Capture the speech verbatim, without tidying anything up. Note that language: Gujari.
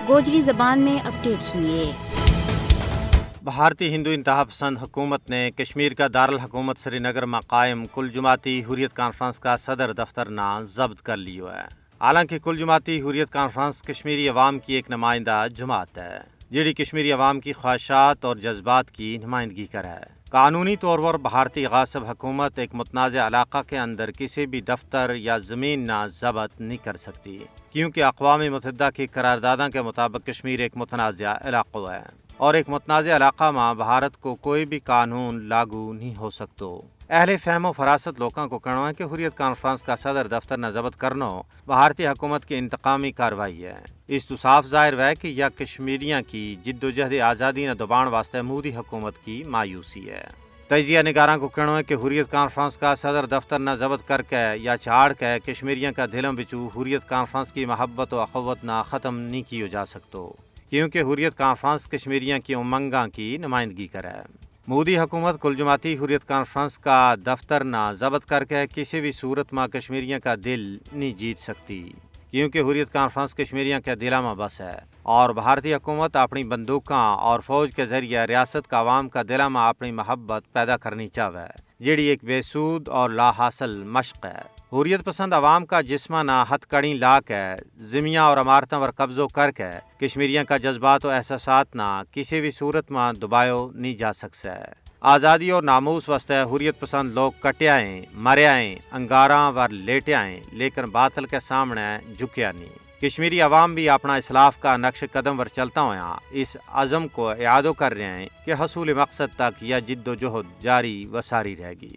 گوجری زبان میں اپڈیٹ سنیے۔ بھارتی ہندو انتہا پسند حکومت نے کشمیر کا دارالحکومت سری نگر ما قائم کل جماعتی حریت کانفرنس کا صدر دفتر نا ضبط کر لیو ہے۔ حالانکہ کل جماعتی حریت کانفرنس کشمیری عوام کی ایک نمائندہ جماعت ہے، جیڑی کشمیری عوام کی خواہشات اور جذبات کی نمائندگی کرے۔ قانونی طور پر بھارتی غاصب حکومت ایک متنازع علاقہ کے اندر کسی بھی دفتر یا زمین نا ضبط نہیں کر سکتی، کیونکہ اقوام متحدہ کی قرارداداں کے مطابق کشمیر ایک متنازعہ علاقو ہے، اور ایک متنازعہ علاقہ ما بھارت کو کوئی بھی قانون لاگو نہیں ہو سکتو۔ اہل فہم و فراست لوکاں کو کہنو ہے کہ حریت کانفرنس کا صدر دفتر نا ضبط کرنو بھارتی حکومت کی انتقامی کارروائی ہے۔ اس تو صاف ظاہر ہوئے کہ یا کشمیریاں کی جدوجہد آزادی نا دبان واسطے مودی حکومت کی مایوسی ہے۔ تجزیہ نگاراں کو کہنو ہے کہ حریت کانفرنس کا صدر دفتر نا ضبط کر کے یا چھاڑ کے کشمیریاں کا دھلوں بچو حریت کانفرنس کی محبت و اخوت نا ختم نہیں کیو جا سکتو، کیونکہ حریت کانفرنس کشمیریاں کی امنگاں کی نمائندگی کرے۔ مودی حکومت کل جماعتی حریت کانفرنس کا دفتر نا ضبط کر کے کسی بھی صورت ما کشمیریاں کا دل نہیں جیت سکتی، کیونکہ حریت کانفرنس کشمیریاں کے دلاں ما بس ہے، اور بھارتی حکومت اپنی بندوقاں اور فوج کے ذریعے ریاست کا عوام کا دلاں ما اپنی محبت پیدا کرنی چاہوے، جیڑی ایک بے سود اور لا حاصل مشق ہے۔ حریت پسند عوام کا جسماں نا ہتھ کڑیں لا کے زمیاں اور عمارتاں پر قبضو کر کے کشمیریاں کا جذبات و احساسات نا کسی بھی صورت ما دبایو نہیں جا سکسے۔ آزادی اور ناموس واسطے حریت پسند لوگ کٹیا ہیں، مریا ہیں، انگاراں ور لیٹیا ہیں، لیکن باطل کے سامنے جھکیا نہیں۔ کشمیری عوام بھی اپنا اسلاف کا نقش قدم ور چلتا ہویا اس عزم کو اعادو کر رہے ہیں کہ حصول مقصد تک یا جدوجہد جاری و ساری رہے گی۔